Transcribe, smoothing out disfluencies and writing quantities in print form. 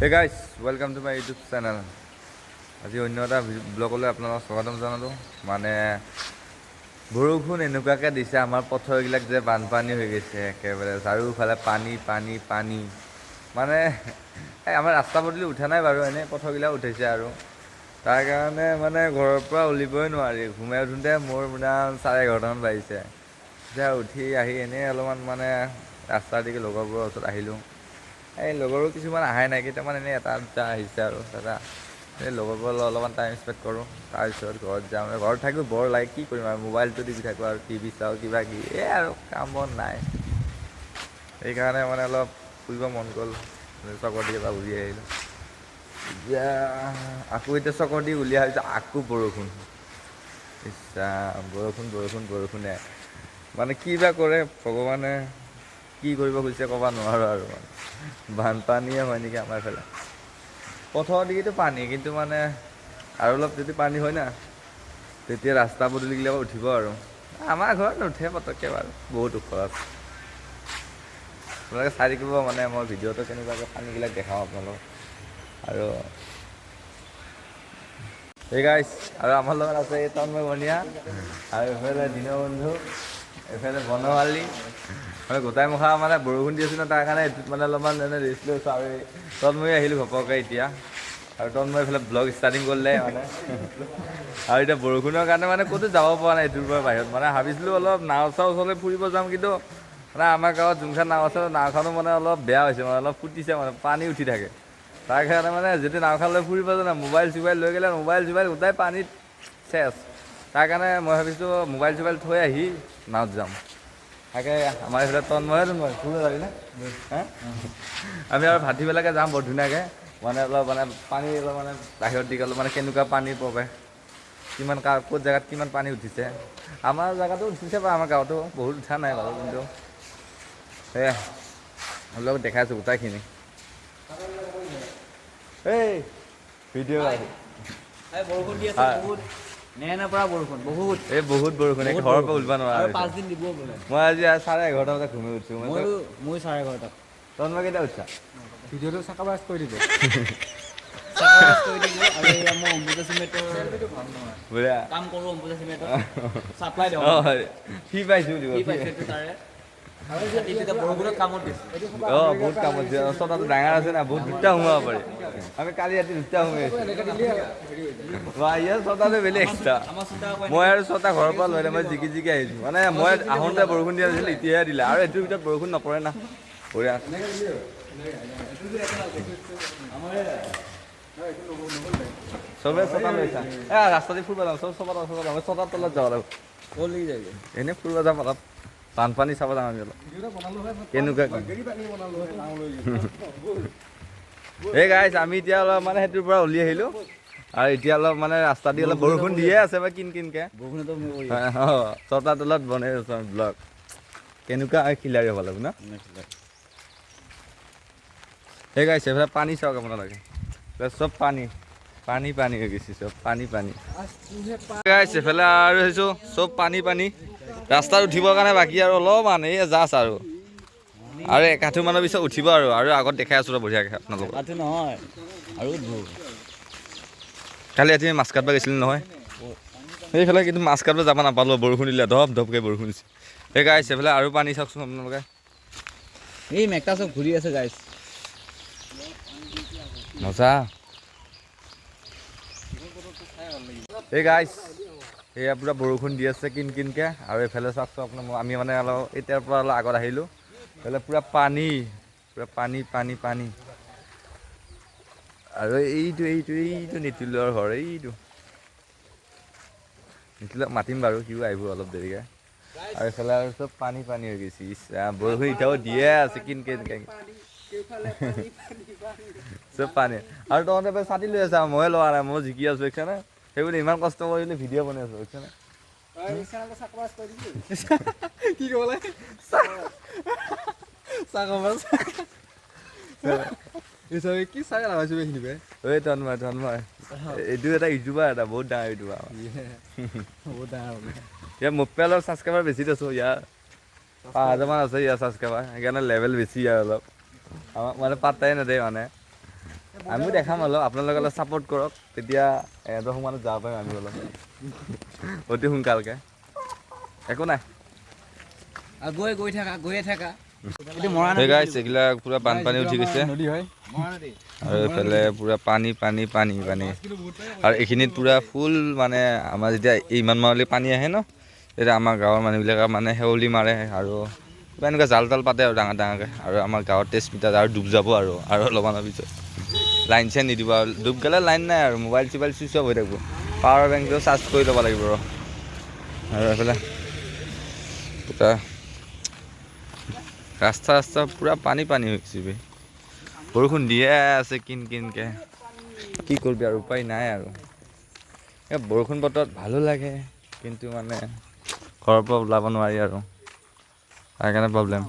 Hey guys, welcome to my YouTube channel. আজি অন্য এটা ব্লগলৈ আপোনালোকক স্বাগতম জনালোঁ। মানে বৰষুণ এনেকুৱাকৈ দিছে, আমাৰ পথাৰবিলাক যে বানপানী হৈ গৈছে একেবাৰে, চাৰিওফালে পানী পানী পানী। মানে এই আমাৰ ৰাস্তা পদূলি উঠা নাই বাৰু, এনেই পথাৰবিলাক উঠিছে আৰু তাৰ কাৰণে মানে ঘৰৰ পৰা উলিবই নোৱাৰি। ঘুমাই উঠোঁতে মোৰ মানে 11:30মান বাজিছে। এতিয়া উঠি আহি এনেই অলপমান মানে ৰাস্তা দিকে লগৰবোৰৰ ওচৰত আহিলোঁ। এই লগৰো কিছুমান অহাই নাই, কেইটামান এনেই এটা দুটা আহিছে আৰু দাদা এই লগৰবোৰৰ লগত অলপমান টাইম স্পেণ্ড কৰোঁ, তাৰপিছত ঘৰত যাম। ঘৰত থাকিও বৰ লাগে, কি কৰিম আৰু, মোবাইলটো টিপি থাকোঁ আৰু টিভি চাওঁ কিবা কিবি, এই আৰু কাম বন নাই। সেইকাৰণে মানে অলপ ফুৰিব মন গ'ল, চকৰ দিকে পৰা ঘূৰি আহিলোঁ। এতিয়া আকৌ এতিয়া চকৰ দি উলিয়াই আহিছোঁ, আকৌ বৰষুণ। ইছ ৰাম, বৰষুণ বৰষুণ বৰষুণে মানে কি বা কৰে ভগৱানে, কি কৰিব খুজিছে ক'ব নোৱাৰোঁ আৰু। মানে বানপানীয়ে হয় নেকি আমাৰ ফালে? পথাৰৰ দিকেতো পানী, কিন্তু মানে আৰু অলপ যদি পানী হয় না, তেতিয়া ৰাস্তা পদূলিবিলাক উঠিব আৰু আমাৰ ঘৰত নুঠে পটককৈ বাৰু, বহুত ওখ আছে। আপোনালোকে চাই থাকিব, মানে মই ভিডিঅ'টো কেনেকুৱাকৈ পানীবিলাক দেখাওঁ আপোনালোকক। আৰু এই গাইছ, আৰু আমাৰ লগত আছে এই তন্ময় বনিয়া আৰু এইফালে দীনবন্ধু, এইফালে বনমালী। মানে গোটাই মুখা মানে বৰষুণ দি আছে ন, তাৰ কাৰণে এইটোত মানে অলপমান এনে ৰেষ্ট লৈছোঁ। আৰু এই তন্ময় আহিলোঁ ঘপককৈ এতিয়া, আৰু তন্ময় এইফালে ব্লগ ষ্টাৰ্টিং কৰিলে মানে। আৰু এতিয়া বৰষুণৰ কাৰণে মানে ক'তো যাব পৰা নাই এইটোৰ পৰা বাহিৰত। মানে ভাবিছিলোঁ অলপ নাও চাও ওচৰলৈ ফুৰিব যাম, কিন্তু মানে আমাৰ গাঁৱত যোনখন নাও আছে, নাওখনো মানে অলপ বেয়া হৈছে, মানে অলপ ফুটিছে, মানে পানী উঠি থাকে। তাৰ কাৰণে মানে যদি নাওখন লৈ ফুৰিব যাওঁ, মোবাইল চোবাইল লৈ গ'লে মোবাইল চোবাইল গোটাই পানীত চেচ। তাৰ কাৰণে মই ভাবিছোঁ মোবাইল চোবাইল থৈ আহি নাৱত যাম। তাকে আমাৰ এইফালে তন্ময়, তন্ময় ফুৰিব যাবি নে? হা? আমি আৰু ভাটিবেলাকে যাম বৰ ধুনীয়াকৈ, মানে অলপ মানে পানী অলপ মানে বাহিৰত দি গ'লে মানে কেনেকুৱা পানী প্ৰৱেশ, কিমান ক'ত জেগাত কিমান পানী উঠিছে। আমাৰ জেগাতো উঠিছে বাৰু, আমাৰ গাঁৱতো বহুত উঠা নাই বাৰু, কিন্তু সেয়া অলপ দেখাই আছোঁ গোটাইখিনি। এই ভিডিঅ' এই বৰষুণ দি আছে বহুত, নেৰা বৰষুণ বহুত। এই বহুত বৰষুণ, এই বহুত ঘৰৰ পৰা বৰষুণ। ওলাব নোৱাৰা আৰু হৈছে। 5 দিন দিব বোলে। মই আজি 11:30 বজাত ঘুমি উঠিছোঁ মই। ময়ো 11:30ত। তন্ময়, কেইটা উঠছা? ভিডিঅ'টো চাকাবাজ কৰি দিব। চাকাবাজ কৰি দিব। আৰু এয়া মই অম্বুজা চিমেণ্টৰ বঢ়িয়া। কাম কৰোঁ, অম্বুজা চিমেণ্টৰ চাপ্লাই দিওঁ। অঁ, ফি পাইছোঁ দিব। কি পাইছে এইটো তাৰে এতিয়া বৰষুণত কামত দিছে। অঁ, বহুত কামত দিয়ে। ছটাটো ডাঙৰ আছে না, বহুত দুটা সোমাব পাৰি। আমি কালি ৰাতি দুটা সোমাই আছোঁ। বা, ইয়াৰ ছটাটো বেলেগ এক্সট্ৰা। আমাৰ চিন্তা আকৌ। মই আৰু ছটা ঘৰৰ পৰা লৈ মই জিকি জিকি আহিছোঁ। মানে মই আহোঁতে বৰষুণ দিয়া নাছিল, এতিয়াহে দিলে। আৰু এইটোৰ ভিতৰত বৰষুণ নপৰে না, বঢ়িয়া। চবে ছটা লৈছা। এ ৰাস্তা দি ফুৰিব যাম, চব ছটা ছটা যাম, ছটাৰ তলত যাব লাগিব। ক'ত লাগি যায়গৈ? এনেই ফুৰিব যাম অলপ, বানপানী চাব যাম আমি অলপ কেনেকুৱা। এই গাইছ, আমি এতিয়া অলপ মানে সেইটোৰ পৰা উলিয়াই আহিলোঁ আৰু এতিয়া অলপ মানে ৰাস্তা দি অলপ বৰষুণ দিয়ে আছে বা কিন কিনকে। বৰষুণতো মই কৰি অঁ, ছটা তলত বনাই আছোঁ আমি ব্লগ। কেনেকুৱা খিলাৰী হ'ব লাগিব ন। এই গাইছ, এইফালে পানী চাওক আপোনালোকে। এইফালে চব পানী পানী পানী হৈ গৈছে, চব পানী পানী। গাইছ, এইফালে আৰু চাইছোঁ চব পানী পানী। ৰাস্তাত উঠিবৰ কাৰণে বাকী আৰু অলপমান, এই জাষ্ট আৰু আৰু একাঠু মানৰ পিছত উঠিব আৰু। আৰু আগত দেখাই আছোঁ ৰ বঢ়িয়াকৈ আপোনালোকক। আঠু নহয় আৰু ধুৰ। কালি ৰাতি আমি মাছ কাটিব গৈছিলোঁ নহয় সেইফালে, কিন্তু মাছ কাটিব যাব নাপালোঁ, বৰষুণ দিলে, ধপ ধপকৈ বৰষুণ দিছে। এই গাইছ, এইফালে আৰু পানী চাওকচোন আপোনালোকে। এই মেকটা চব ঘূৰি আছে গাইছ। মজা। এই গাইছ, এয়া পূৰা বৰষুণ দি আছে কিন কিনকৈ। আৰু এইফালে চাওকচোন আপোনাৰ, আমি মানে অলপ এতিয়াৰ পৰা অলপ আগত আহিলোঁ, এইফালে পূৰা পানী, পূৰা পানী পানী পানী। আৰু এইটো এইটো এইটো নিতুলৰ ঘৰ। এইটো নিতুলক মাতিম বাৰু, সিও আহিব অলপ দেৰিকৈ। আৰু এইফালে আৰু চব পানী পানী হৈ গৈছে। ইছ ৰাম, বৰষুণ এতিয়াও দিয়ে আছে কিন কিনকৈ, চব পানী। আৰু তহঁতে এবাৰ ছাতি লৈ আছা, ময়ে লোৱা নাই, মই জিকি আছোঁ, দেখিছানে? সেইবুলি ইমান কষ্ট কৰি ভিডিঅ' বনাই আছোঁ, দেখিছানে? কি ক'ব লাগে? চাকাবাজ কি চাই লগাইছো এইখিনি বে? ঐ তন্ময়, তন্ময়, এইটো এটা ইউটিউবাৰ, এটা বহুত ডাঙৰ ইউটিউবাৰ। বহুত ডাঙৰ বোলে। ইয়াৰ মোতকৈ অলপ ছাবস্ক্ৰাইবাৰ বেছি দিছোঁ, ইয়াৰ 5000মান আছে ইয়াৰ ছাবস্ক্ৰাইবাৰ, সেইকাৰণে লেভেল বেছি ইয়াৰ অলপ। আমাক মানে পাত্তাই নেদে মানে। আমিও দেখাম অলপ, আপোনালোকে অলপ ছাপোৰ্ট কৰক, তেতিয়া এহঁতৰ সমানত যাব পাৰিম আমি অলপ অতি সোনকালকে। একো নাই। আৰু গৈ গৈ থাকা, গৈয়ে থাকা। এইটো মৰা সেই গাইছ, এইবিলাক পূৰা বানপানী উঠি গৈছে। নদী হয়। মৰা নদী। আৰু এইফালে পূৰা পানী পানী পানী পানী। আৰু এইখিনিত পূৰা ফুল, মানে আমাৰ যেতিয়া ইমান মাহলৈ পানী আহে ন, তেতিয়া আমাৰ গাঁৱৰ মানুহবিলাকে মানে শেৱলি মাৰে আৰু কিবা এনেকুৱা জাল তাল পাতে আৰু ডাঙৰ ডাঙৰকৈ। আৰু আমাৰ গাঁৱৰ তেজপিতাত আৰু ডুব যাব আৰু অলপমানৰ পিছত লাইন চাইন নিদিব আৰু ডুব গ'লে লাইন নাই আৰু মোবাইল চোবাইল চুইচ অফ হৈ থাকিব। পাৱাৰ বেংকটো চাৰ্জ কৰি ল'ব লাগিব আৰু এইফালে পূৰা ৰাস্তা ৰাস্তা পূৰা পানী পানী হৈ গৈছে বে। বৰষুণ দিয়ে আছে কিন কিনকৈ, কি কৰিবি আৰু, উপায় নাই আৰু। এই বৰষুণ বতৰত ভালো লাগে, কিন্তু মানে ঘৰৰ পৰা ওলাব নোৱাৰি আৰু, তাৰ কাৰণে প্ৰব্লেম।